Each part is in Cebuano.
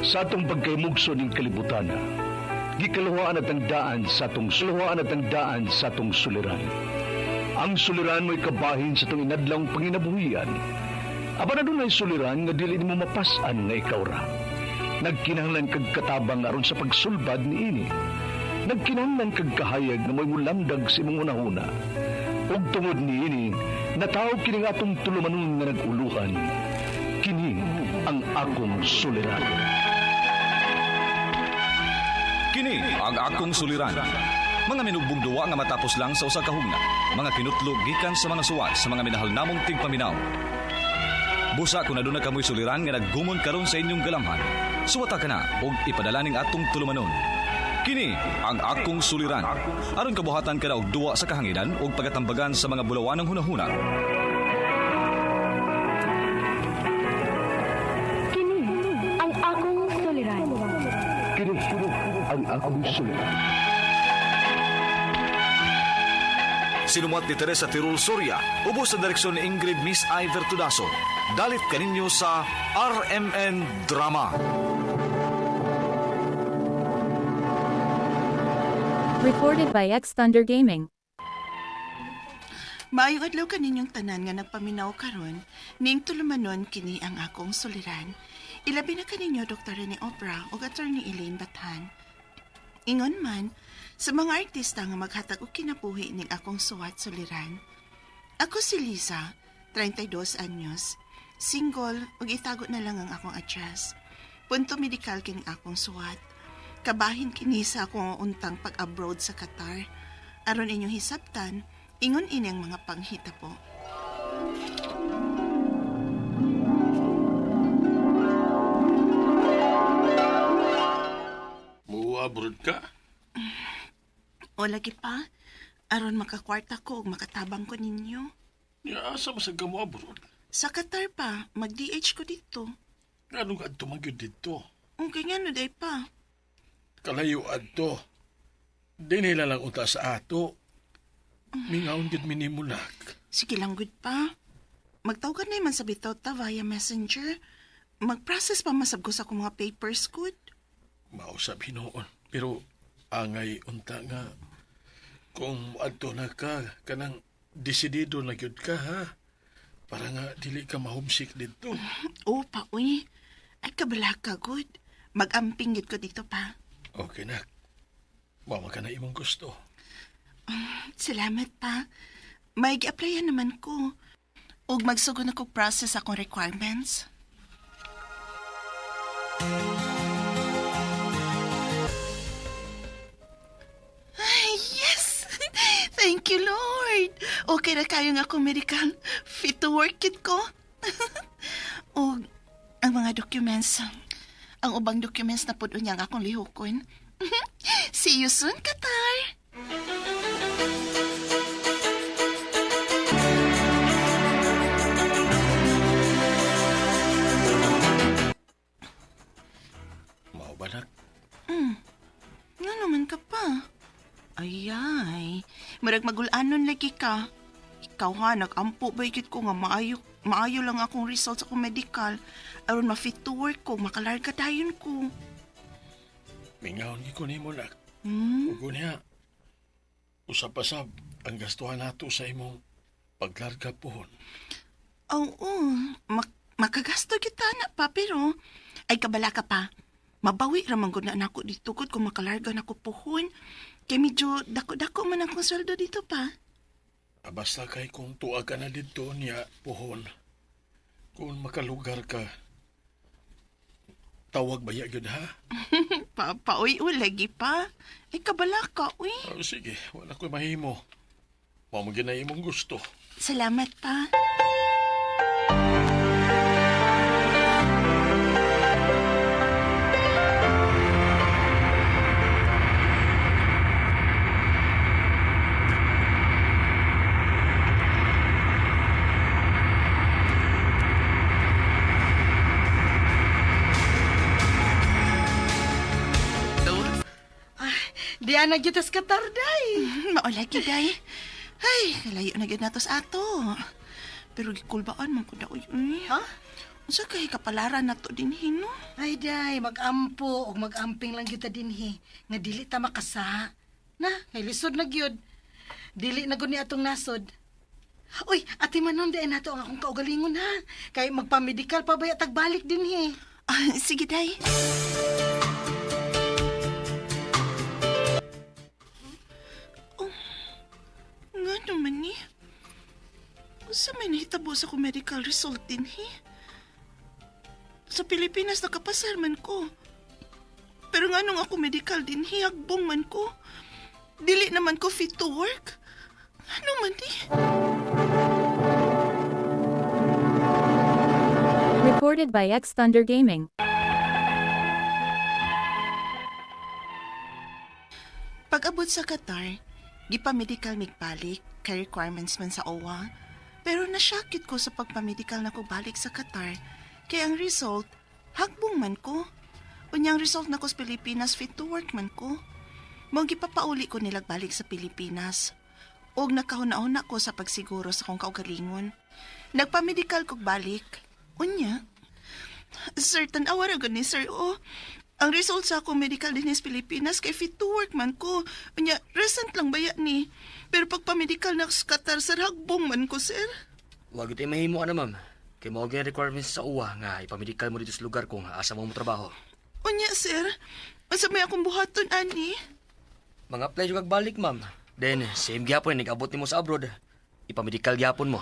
Sa atong pagkaymugso ning kalibutan, gikaluhaan at ang daan sa atong suluhaan at ang daan sa atong suliran. Ang suliran mo'y kabahin sa atong inadlawng panginabuhian. Apan adunay suliran nga dili nimo mapas-an nga ikaw ra. Nagkinahanglan kag katabang aron sa pagsulbad niini. Nagkinahanglan kag kahayag nga mo'y mulamdag sa imong hunahuna. Ug tungod niini, natawo kini nga atong tulumanon nga nag-uluhan. Kini ang akong suliran. Kini ang akong suliran. Mga minugbong duwa nga matapos lang sa usa ka hugna. Mga kinutlog gikan sa mga suwat sa mga minahal namong tigpaminaw. Busa kung aduna kamoy suliran nga naggumon karon sa inyong galamhan. Suwata ka na og ipadala ning atong tulumanon. Kini ang akong suliran. Aron kabuhatan ka na og duwa sa kahanginan ug pagatambagan sa mga bulawanang hunahuna. Kini ang akong suliran. Kini ang akong suliran. Sinumat ni Teresa Tirul Soria, ubos sa direksyon ni Ingrid Miss Iver Tudaso. Dalit kaninyo sa RMN Drama. Recorded by X Thunder Gaming. Maayong adlaw kaninyong tanan nga nagpaminaw karon, ning tulumanon kini ang akong suliran. Ilabi na kaninyo Dr. Rene Obra ug Attorney Elaine Bathan. Ingon man, sa mga artista nga maghatag og kinabuhi ning akong suwat suliran. Ako si Lisa, 32 anyos, single ug itago na lang ang akong address. Punto medikal kini akong suwat. Kabahin kini sa akong untang pag-abroad sa Qatar. Aron inyong hisabtan, ingon ini ang mga panghitabo. Muabroad ka? O lagi pa, aron makakwarta ko ug makatabang ko ninyo. Ya, asa mo sa mo abroad? Sa Qatar pa, mag-DH ko dito. Anong adto man gyud didto? Okay nga no, day pa. Kalayo adto. Di nila lang unta sa ato. Mingaon gyud minimunak. Sige lang, good pa. Magtawagan na man sa bitaw ta via messenger. Mag-process pa masab ko sa akong mga papers, good. Mausap hinuon. Pero angay unta nga kung adto na ka kanang desidido na gyud ka ha. Para nga dili ka mahumsik didto. Oo pa, uy. Ay, kabala ka, good. Mag-amping yun ko dito pa. Okay nak. Mama ka na imong gusto. Salamat pa. May gi-applyan naman ko. Ug magsugod na ko process akong requirements. Ay, yes! Thank you, Lord! Okay na kayo nga akong medical. Fit to work kit ko. Ug ang mga documents, ang ubang documents na pud unya ang akong lihokon. See you soon, Qatar! Mao ba nak? Nga naman ka pa. Ayay, murag magulanon lagi ka. Ikaw ha, nagampo ba ikit ko nga maayo, maayo lang akong results sa akong medical. Aron ma-fit to work ko, makalarga dayon ko. Mingaon gyud ko nimo nak. Hmm? Ug unya, usap pa sab ang gastuhan nato sa imong paglarga pohon. Oo, makagasto kita na pa, pero ay kabala ka pa. Mabawi ra man gud na nako dito gud kung makalarga nako puhon. Kay medyo dako-dako man akong sweldo dito pa. Ah, basta kay kung tuwa ka na didto niya pohon. Kung makalugar ka, tawag ba ya gyud ha? Pa, pa uy, uy, lagi pa. Ay kabala ka, uy. Oh, sige, wala ko'y mahimo. Mao man gyud na imong gusto. Salamat pa. Diyan na gyud tas katarday. Maulay day. Ay, kalayo na gyud nato sa ato. Pero gikulbaan man ko na uy. Uy. Ha? Unsa kay kapalaran nato dinhi no? Ay day, magampo og magamping lang gyud ta dinhi nga dili ta makasa. Na, kay lisod na gyud. Dili na gud ni atong nasod. Uy, Ate Manon, di nato ang akong kaugalingon ha. Kay magpamedikal pa baya tagbalik dinhi. Ah, sige day. Oh, nga naman ni. Unsa may nahitabo sa akong medical result dinhi? Sa Pilipinas nakapasar man ko. Pero nga nung ako medical dinhi, hagbong man ko. Dili naman ko fit to work. Ano man ni? Recorded by X Thunder Gaming. Pag-abot sa Qatar, gipa-medical migbalik kay requirements man sa OWA. Pero nasyakit ko sa pagpa-medical na ko balik sa Qatar kay ang result, hagbong man ko. Unyang result na ko sa Pilipinas, fit to work man ko. Mao gipapauli ko nilag balik sa Pilipinas. Og nakahuna-huna ko sa pagsiguro sa akong kaugalingon. Nagpa-medical kog balik. Unya, sir, tan-awa ra gud ni sir, oh. Ang result sa akong medical din sa Pilipinas kay fit to work man ko. Unya, recent lang baya ni. Pero pagpa-medical na sa Qatar, sir, hagbong man ko, sir. Wag ito mahimo ana ma'am. Kay mao gyud requirements sa UWA nga ipamedikal mo dito sa lugar kung asa mo mo trabaho. Unya, sir, unsa may akong buhaton, ani? Mga apply jud kag balik ma'am. Then same gyapon nag-abot nimo sa abroad. Ipamedikal gyapon mo.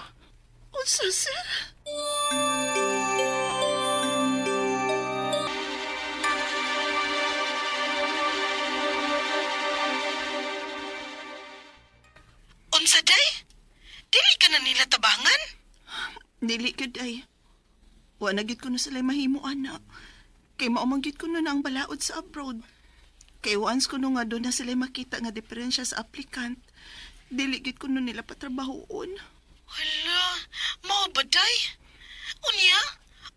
Unsa, sir? Unsa day? Dili ka na nila tabangan? Dili gyud ay. Wa na gyud ko na sila mahimo ana. Kay mao man gyud ko na ang balaod sa abroad. Kay once ko no nga doon na sila makita nga diferensya sa applicant, dili gyud ko no nila patrabahoon. Hala, mao ba day? Unya,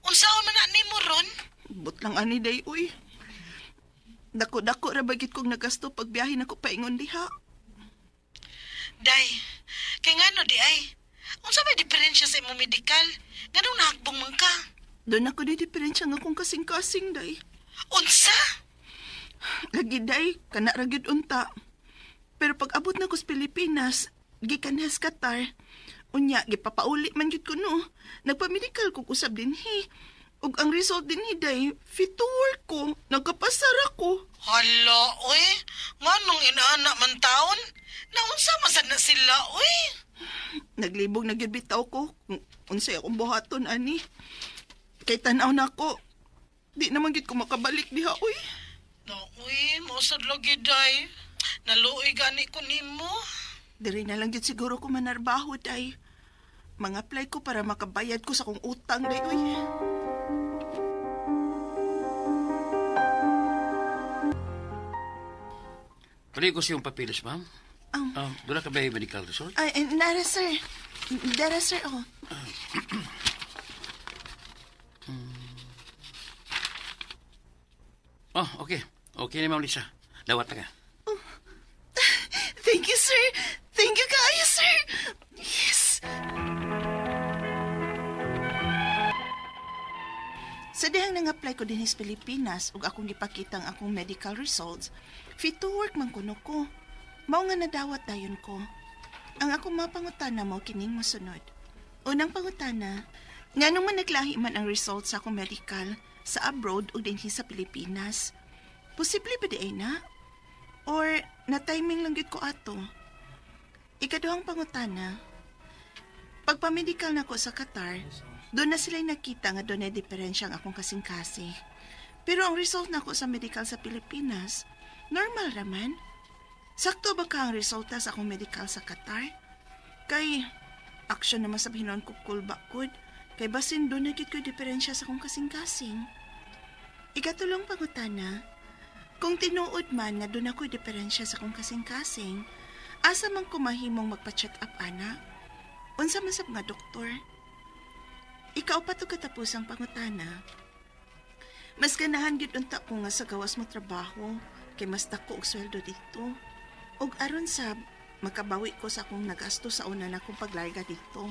unsaon man na nimo ron? But lang ani day uy. Dako-dako ra ba gyud kog nagasto pagbiyahe nako paingon diha. Day, kay ngano di ay? Unsa may diferensya sa imong medikal? Nganong nahagbong man ka? Doon ako di diferensya nga akong kasing-kasing day. Unsa? Lagi day, kana ra gyud unta. Pero pag abot na ko sa Pilipinas, gikan na sa Qatar. Unya, gipapauli man gyud ko no. Nagpa-medical ko usab dinhi. Ug ang result dinhi day, fit to work ko. Nagkapasar ako. Hala, oy. Nganong inaana man taon? Naunsa man sad na sila, oy? Naglibog na gyud bitaw ko kung unsay akong buhaton ani. Kay tan-aw na ako. Di naman gyud ko makabalik diha uy. No, uy, mausad lagi day. Naluoy gani ko nimo. Diri na lang gyud siguro ko manarbaho day. Mga-apply ko para makabayad ko sa akong utang day uy. Pwede ko siyong papilis, ma'am. Doon na ka ba yung medical result? Ay, eh, nara sir. Dara sir, oh. Oh, okay. Okay na, ma'am Lisa. Dawat na ka. Thank you, sir. Thank you kaayo, sir. Yes. Sa dihang nang-apply ko din sa Pilipinas ug akong gipakita ang akong medical results, fit to work man kuno ko. Mao nga nadawat dayon ko. Ang akong mga pangutana mo kining mosunod. Unang pangutana, nganong man naglahi man ang results sa akong medical sa abroad ug dinhi sa Pilipinas? Posible ba di ay na? Or na-timing lang gyud ko ato? Ikaduhang pangutana, pagpamedikal na ko sa Qatar, doon na sila'y nakita nga doon ay diferensya ang akong kasing-kasi. Pero ang result na ko sa medical sa Pilipinas, normal raman. Sakto ba ka ang resulta sa akong medical sa Qatar? Kay, action naman sa hinon ko kulbakod, kay basin doon na gyud ko diferensya sa akong kasing-kasing. Ikatulong pangutana, kung tinuod man nga doon ako'y diferensya sa akong kasing-kasing, asa man ko mahimong magpa-check up, ana? Unsa man sab nga doktor? Ikaw pa to katapos ang pangutana. Mas ganahan gyud unta ko nga sa gawas mo trabaho kay mas dako og sweldo dito. Og aron sab makabawi ko sa akong nagasto sa una na akong paglarga dito.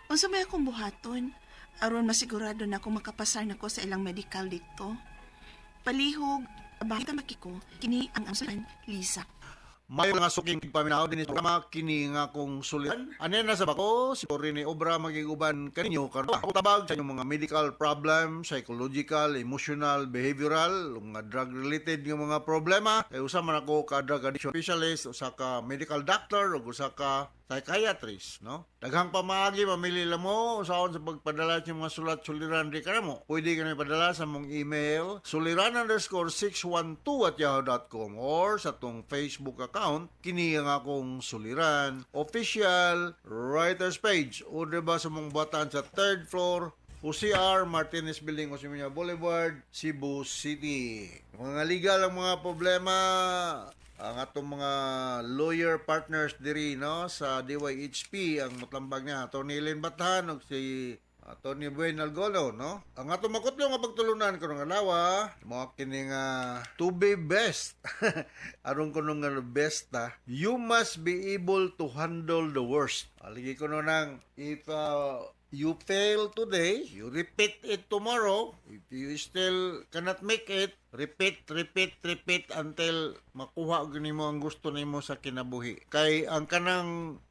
Unsa may akong buhaton? Aron masigurado na kung makapasar na ko sa ilang medical dito. Palihog, bakit makiko, kini ang ang Lisa. Mayo nga suking paminaw din sa programa kini nga kong suliran. Ano na sa bako si Rene Obra magiguban kaninyo karon tabag sa inyong mga medical problem, psychological, emotional, behavioral, mga drug related nga mga problema. Kay usa man ako ka drug addiction specialist, usa ka medical doctor ug usa ka psychiatrist, no? Daghang pamaagi mamili lang mo usaon sa pagpadala sa inyong mga sulat suliran di kanamo. Pwede ka na ipadala sa mong email suliran_612@yahoo.com or sa tong Facebook account kini ang akong Suliran Official Writers Page o diba sa mong batan sa third floor, Jose R. Martinez Building, Osmeña Boulevard, Cebu City. Mga legal ang mga problema, ang atong mga lawyer partners diri, no, sa DYHP ang mutlambag niya, Attorney Ellen Bathan ug si Attorney Buen Algolo, no. Ang atong makutlo nga pagtulunan karong adlaw mao kini nga to be best. Aron kuno nga best ta, you must be able to handle the worst. Aligi kuno nang if you fail today, you repeat it tomorrow. If you still cannot make it, repeat, repeat, repeat until makuha gyud nimo ang gusto nimo sa kinabuhi. Kay ang kanang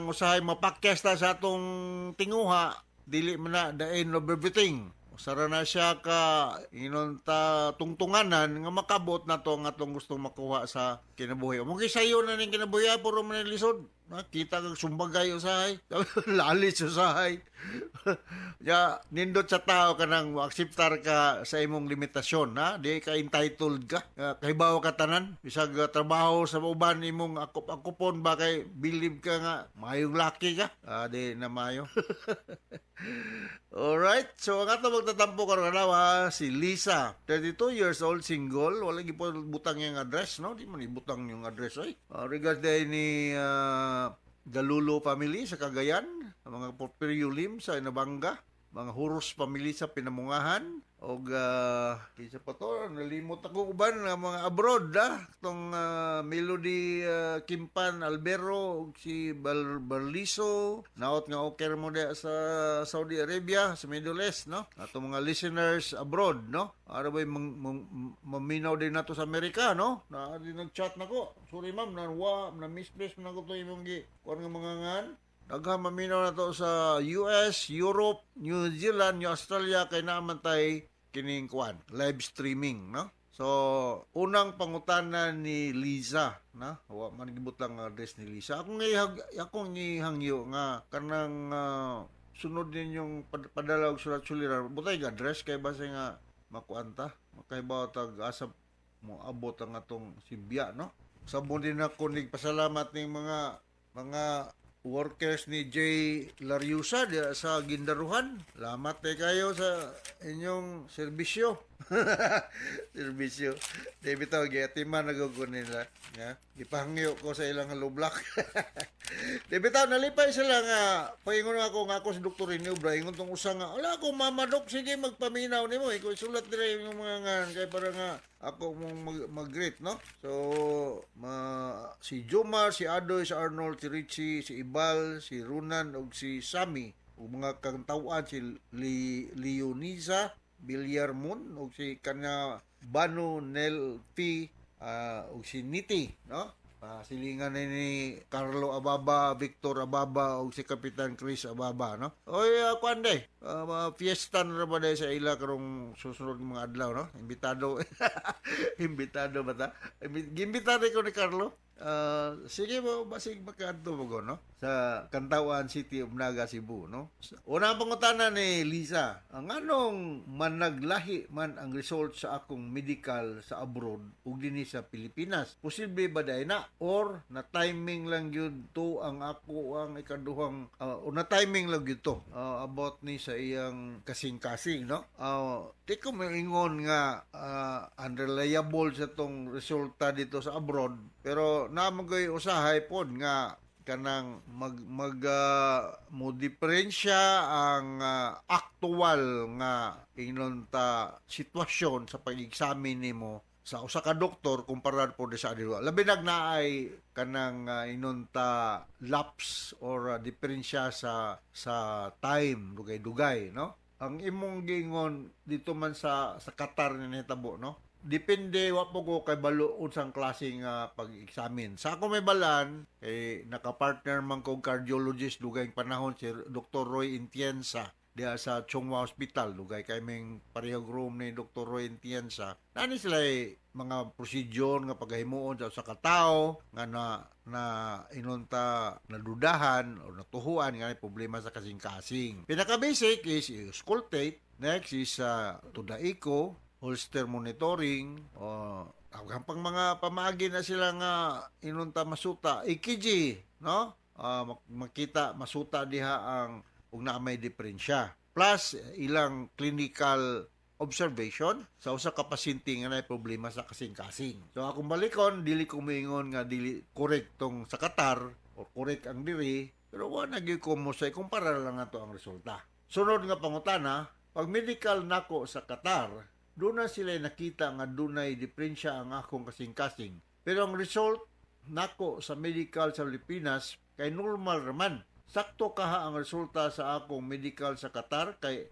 usahay mapakyas ta sa atong tinguha, dili man na the end of everything. Usara na siya ka inon ta tungtunganan nga makabot na to ang atong gustong makuha sa kinabuhi. Mo sayo na ning kinabuhi, ah, puro man ni lisod. Nakita kag sumbagay usahay. Lalis usahay. Ya, nindot sa tao kanang akseptar ka sa imong limitasyon, ha? Di ka entitled ka. Kahibaw ka tanan. Bisag trabaho sa uban imong akop-akopon ba kay believe ka nga mayong laki ka. Ah, di na mayo. Alright, so ang ato magtatampo karon adlaw si Lisa, 32 years old, single, wala gyud butang yung address, no? Di man ibutang yung address ay. Regards din ni Galulo family sa Cagayan, ang mga Porfirio Lim sa Inabanga, mga Huros family sa Pinamungahan, og kinsa pa to, nalimot ako uban nga mga abroad ah, tong Melody Kimpan Albero ug si Barliso, naot nga okay mo diha sa Saudi Arabia, sa Middle East, no? Ato mga listeners abroad, no? Ara ba maminaw din nato sa Amerika, no? Na di nag-chat nako. Sorry ma'am, na wa na misplace na ko to imong gi kuan nga mga ngan. Daghang maminaw na to sa US, Europe, New Zealand, New Australia kay naa man tay kining kuan, live streaming, no? So, unang pangutana ni Liza, na? Wa man gibutang ang address ni Lisa. Akong gihangyo nga kanang sunod ninyong padala og sulat suliran, butay og address kay base nga makuan ta, makahibaw tag asa mo abot ang atong sibya, no? Sabon din ako nagpasalamat ning mga workers ni Jay Lariusa diya sa Guindaruhan. Salamat kay kayo sa inyong serbisyo. Serbisyo. Di bitaw giatiman na ko nila. Ya. Gipahangyo ko sa ilang hollow block. Di bitaw nalipay sila nga paingon ako nga ako si Dr. Rene Obra, ingon tong usa nga ala ko mama dok, sige magpaminaw nimo, ikaw isulat dire yung mga ngan kay para nga ako mong mag-greet, no? So ma si Jomar, si Adoy, si Arnold, si Richie, si Ibal, si Runan ug si Sammy ug mga kantawan si Leonisa Villarmon ug si kanya Bano Nel P ug si Niti, no? Silingan ni Carlo Ababa, Victor Ababa ug si Kapitan Chris Ababa, no? Oy, kuan day. Mga fiesta na ra ba day sa ila karong susunod nga mga adlaw, no? Imbitado. Imbitado ba ta? Gimbitado ko ni Carlo. Sige mo, basig makaadto mo ko, no? Sa Cantawan City of Naga, Cebu, no? Una ang pangutana ni Lisa, ang anong managlahi man ang result sa akong medical sa abroad ug dinhi sa Pilipinas? Posible ba dai na or na timing lang gyud to ang ako ang ikaduhang o na timing lang gyud to about ni sa iyang kasing-kasing, no? Di ko maingon nga unreliable sa tong resulta dito sa abroad, pero naa ko'y usahay pod nga kanang mag mag mo diferensya ang actual nga ingnon ta sitwasyon sa pag-examine nimo. sa usa ka doktor kumpara po di sa adilo. Labi nag naay kanang inunta lapse or diferensya sa time, dugay-dugay, no? Ang imong giingon dito man sa Qatar nga nahitabo, no? Depende, wa po ko kay balo unsang klase nga pag-examine. Sa ako may balan kay nakapartner man kog cardiologist dugay panahon, si Dr. Roy Intienza diha sa Chong Hua Hospital. Dugay kay ming parehog room ni Dr. Roy Intienza. Nani sila mga procedure nga paghimuon sa usa ka tawo nga na na inunta nadudahan o natuhuan nga may problema sa kasing-kasing. Pinaka basic is auscultate. Next is to the echo, Holter monitoring, o ang pang mga pamaagi na sila nga inunta masuta, EKG, no? Makita masuta diha ang ug naa may diferensya. Plus ilang clinical observation sa usa ka pasyente nga naay problema sa kasing-kasing. So akong balikon, dili ko moingon nga dili correct tong sa Qatar or correct ang diri, pero wa na gyud ko mo sa kumpara lang nato ang resulta. Sunod nga pangutana, pag medical nako sa Qatar, doon na sila nakita nga dunay diferensya ang akong kasing-kasing. Pero ang result nako sa medical sa Pilipinas kay normal raman. Sakto kaha ang resulta sa akong medical sa Qatar kay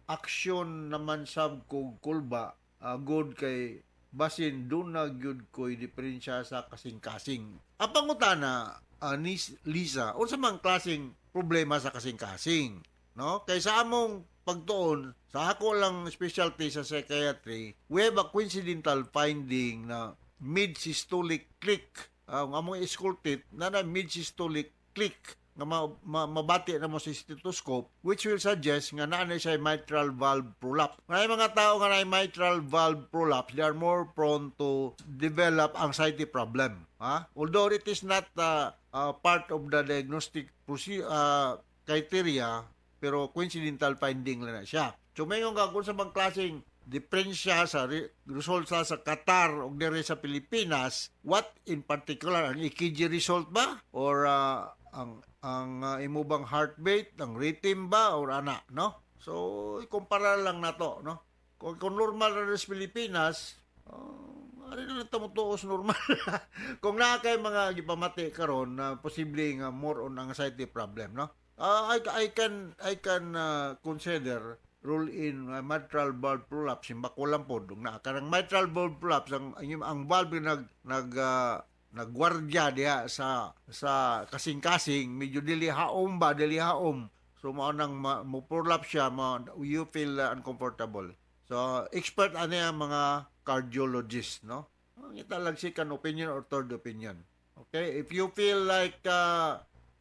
aksyon naman sab kog kulba, good kay basin doon na gyud ko'y diferensya sa kasing-kasing. Ang pangutana, ni Lisa, unsa man klaseng problema sa kasing-kasing? No? Kay sa among pagtuon, sa ako lang specialty sa psychiatry, we have a coincidental finding na mid-systolic click. Ang among auscultate na na mid-systolic click nga mabati na mo sa stethoscope, which will suggest nga naa na siya mitral valve prolapse. May mga tao nga naay mitral valve prolapse, they are more prone to develop anxiety problem. Ha? Although it is not part of the diagnostic criteria, pero coincidental finding lang na siya. So mayon ka kung sa bang klaseng diferensya sa resulta sa Qatar ug diri sa Pilipinas, what in particular, ang EKG result ba or ang imo bang heartbeat, ang rhythm ba or ana, no? So ikumpara lang nato, no? Kung normal ra sa Pilipinas, ari na lang mutuos normal. Kung naa kay mga gipamati karon na posible nga more on anxiety problem, no? I can consider rule in mitral valve prolapse, simbako lang pod ug naa kanang mitral valve prolapse, ang valve nag nag nagwardya diha sa kasing-kasing, medyo dili haom ba, dili haom. So mao nang mo prolapse siya, you feel uncomfortable. So expert ani ang mga cardiologist, no? Ang ita lang second opinion or third opinion. Okay, if you feel like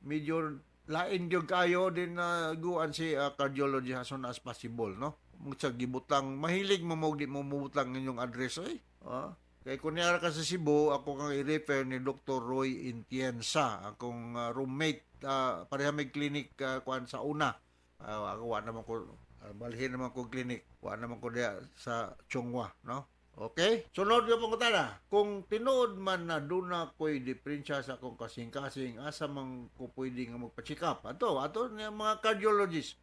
medyo lain gyud kayo din, go and see a cardiologist as soon as possible, no? Sa gibutang mahilig mo mo di mo mubutang inyong address oy. Ah, kay kung niara ka sa Cebu, ako kang i-refer ni Dr. Roy Intienza, akong roommate, pareha may clinic kuan sa una. Ako wa naman ko balhin naman ko clinic, wa naman ko diha sa Chong Hua, no? Okay? Sunod nga pangutana. Kung tinuod man na duna ko'y diferensya sa akong kasing-kasing, asa man ko pwede nga magpa-check up? Ato, ato nga mga cardiologist.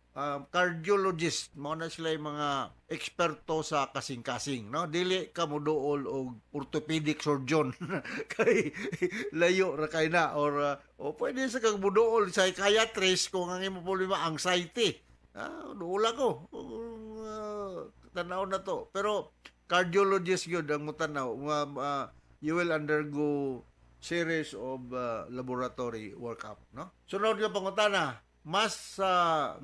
Cardiologist, mao na sila yung mga eksperto sa kasing-kasing, no? Dili ka mo duol og orthopedic surgeon kay layo ra kay na or o pwede sa kag muduol psychiatrist kung ang imo problema anxiety. Ah, duol ako. Tanaw na to. Pero cardiologist gyud ang mutanaw. You will undergo series of laboratory workup, no? Sunod nga pangutana, mas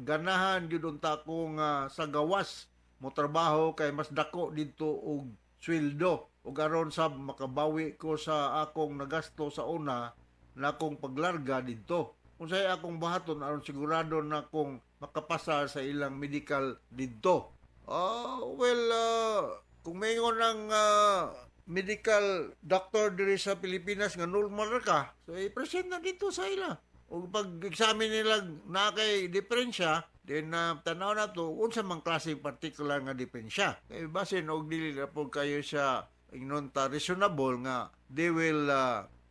ganahan gyud unta ko nga sa gawas mo trabaho kay mas dako didto og sweldo ug aron sab makabawi ko sa akong nagasto sa una na akong paglarga didto. Unsay akong buhaton aron sigurado na kong makapasa sa ilang medical didto? Ah, well, kung maingon ng medical doctor diri sa Pilipinas nga normal ra ka, so i-present na dito sa ila. Ug pag-examine nila na kay diferensya, then tanaw na to unsa man klase particular nga diferensya. Kay basin og dili na po kayo siya ingnon ta reasonable nga they will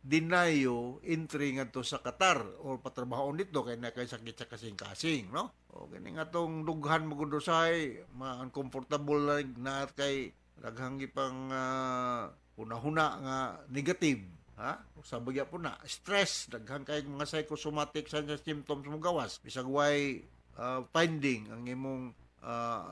deny you entry ngadto sa Qatar or patrabahon dito kay na kay sakit sa kasing-kasing, no? O kini nga tong dughan mo gud usahay, ma uncomfortable na, na kay Daghang gipang hunahuna nga negative, ha? Sa bagya po na stress, daghan kay mga psychosomatic signs and symptoms mo gawas. Bisag way finding ang imong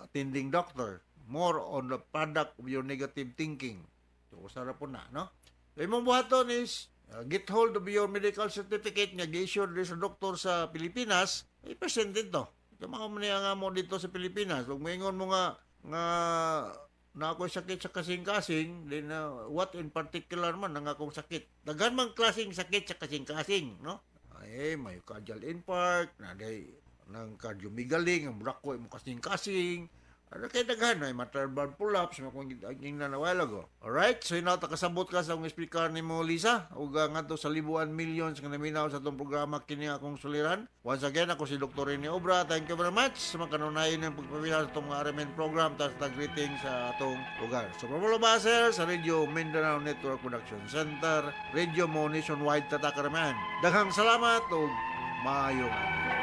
attending doctor, more on the product of your negative thinking. So usa ra po na, no? So, imong buhaton is get hold of your medical certificate nga gi-issue diri sa doktor sa Pilipinas, i-present dito. Ito mga man nga mo dito sa Pilipinas. Ug moingon mo nga nga na ako'y sakit sa kasing-kasing, then what in particular man ang akong sakit? Daghan mang klaseng sakit sa kasing-kasing, no? Ay, myocardial infarct, na day ng cardiomegaly, ang brako mo kasing-kasing. Ano kay daghan ay mitral valve prolapse mo kung ingnan na while ago. Alright, so inaw ta kasabot ka sa akong explicar nimo, Lisa, ug ngadto sa libuan millions nga naminaw sa atong programa, kini akong suliran. Once again, ako si Dr. Rene Obra. Thank you very much sa mga kanunayon ng pagpamilya sa atong RMN program tas tag-greeting sa atong lugar. So Romulo Baser sa Radio Mindanao Network Production Center, Radio Mo Nationwide, Tatak RMN. Daghang salamat ug maayong adlaw.